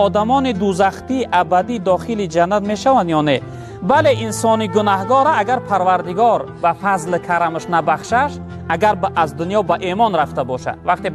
Одамони дӯзахтӣ абадӣ дохили ҷаннат мешаванд ё не? Бале, инсони гунаҳгора агар Парвардигор ба фазли карамаш набахшаш, агар аз дунё ба имон рафта бошад, вақте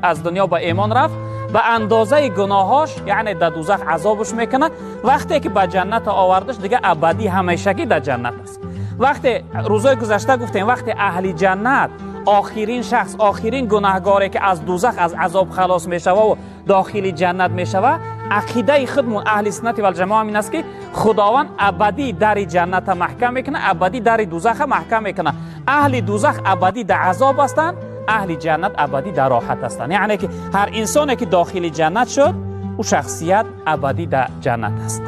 аз дунё ба имон рафт, ба андозаи гуноҳош, яъне дар дӯзах азобаш мекунад. Вақте ки ба ҷаннат овардаш, дига абадӣ ҳамешагӣ дар ҷаннат аст. Вақте рӯзои гузашта гуфтем, вақте аҳли ҷаннат охирин шахс, охирин гунаҳгоре ки аз дӯзах аз азоб халос мешава ва дохили ҷаннат мешава, ақидаи худмон аҳли суннати валҷамоа ин аст, ки Худованд абадӣ дари ҷанната маҳкам мекунад, абадӣ дари дӯзаха маҳкам мекунад. Аҳли дӯзах абадӣ дар азоб ҳастанд, аҳли ҷаннат абадӣ дар роҳат ҳастанд. Яъне ки ҳар инсоне ки дохили ҷаннат шуд, ӯ шахсият абадӣ дар ҷаннат аст.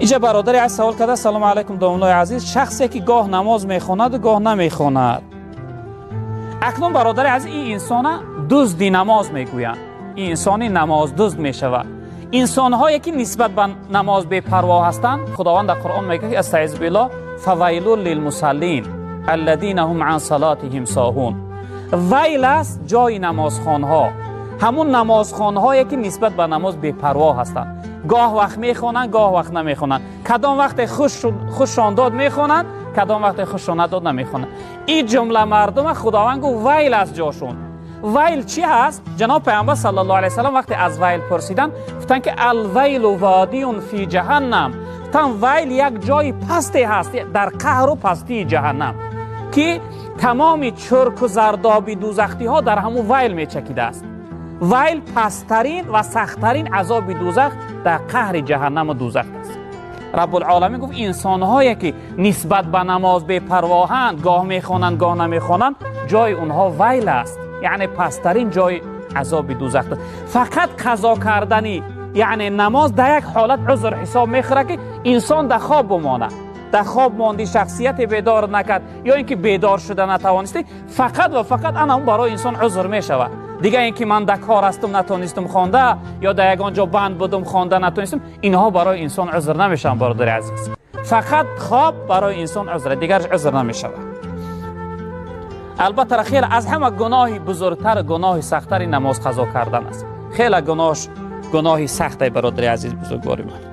Инҷа бародари аз савол карда: «Салому алайкум, домуллои азиз, шахсе ки гоҳ намоз мехонаду гоҳ намехонад?» Акнун, бародари азиз, ин инсона дузди намоз мегӯянд. Ин инсони намоздузд мешавад. Инсонҳое ки нисбат ба намоз бепарво ҳастанд, Худованд дар Қуръон мегӯяд: استعذ بالله، فويل للمصلين الذين هم عن صلاتهم ساهون. ویل است ҷои намозхонҳо, ҳамун намозхонҳое ки нисбат ба намоз бепарво ҳастанд, гоҳ вақт мехонанд, гоҳ вақт намехонанд, кадом вақте хушшон дод мехонанд, кадом вақте хушшон надод намехонанд. Ин ҷумла мардума Худованд гуфт: вайл аст ҷошон. Вайл чӣ ҳаст? Ҷаноб Пайғамбар صلى الله عليه وسلم вақте аз вайл пурсиданд, гуфтанд ки الويل واد في جهنم. Гуфтанд, вайл як ҷои пасте ҳаст дар қаъру пастии ҷаҳаннам, ки тамоми чурку зардоби дӯзахтиҳо дар ҳамун вайл мечакидааст. Вайл пасттарин ва сахттарин азоби дӯзах дар қаъри ҷаҳаннаму дӯзах аст. Раббулоламин гуфт: инсонҳое ки нисбат ба намоз бепарвоҳанд, гоҳ мехонанд, гоҳ намехонанд, ҷои онҳо вайл аст, яъне пасттарин ҷои азоби дӯзах аст. Фақат қазо кардани, яъне намоз, дар як ҳолат узр ҳисоб мехӯрад, ки инсон дар хоб бимонад. Дар хоб монди, шахсияте бедор накард ё ин ки бедор шуда натавонистӣ, фақат ва фақат ана он барои инсон узр мешавад. Дигар ин ки ман дар кор ҳастум, натонистум хонда, ё дар ягон ҷо банд будум, хонда натонистум, инҳо барои инсон узр намешаванд, бародари азиз. Фақат хоб барои инсон узр, дигараш узр намешавад. Албатта, хеле аз ҳама гуноҳи бузургтар, гуноҳи сахттари намоз қазо кардан аст. Хеле гуноҳш гуноҳи сахте, бародари азиз, бузургвори ман.